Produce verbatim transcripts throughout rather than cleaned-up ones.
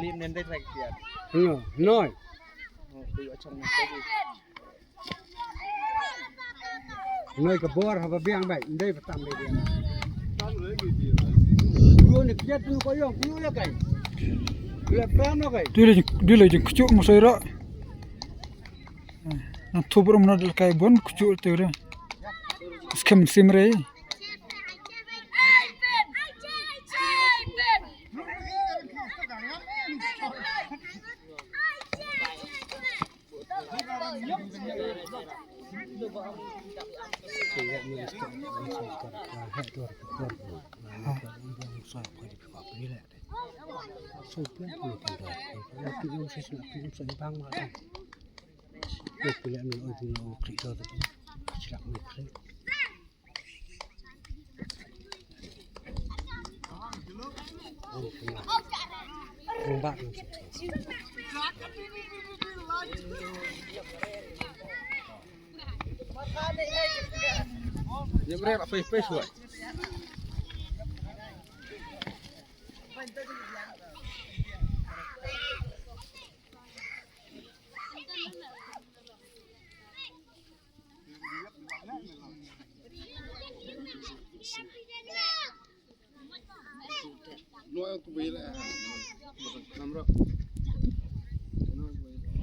Bim nen dei trai kiat. No, noi. Oh, dei achong nen dei. Noi ka bor haba biang bai, dei batam dei biang. Yo ne kiat tu ko yong, yo ya kai. Yo pam no kai. Dile dile jing kuchuk mo soira. Na tubur mo na dil kai bon kuchuk tu re. Skem sim re.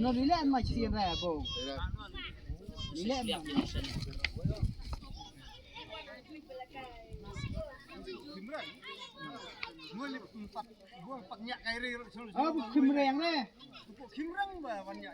No, lila ma chiri ra bo. Lila ma. Ah, bu khimreng ne. Bu khimreng ba wan ya.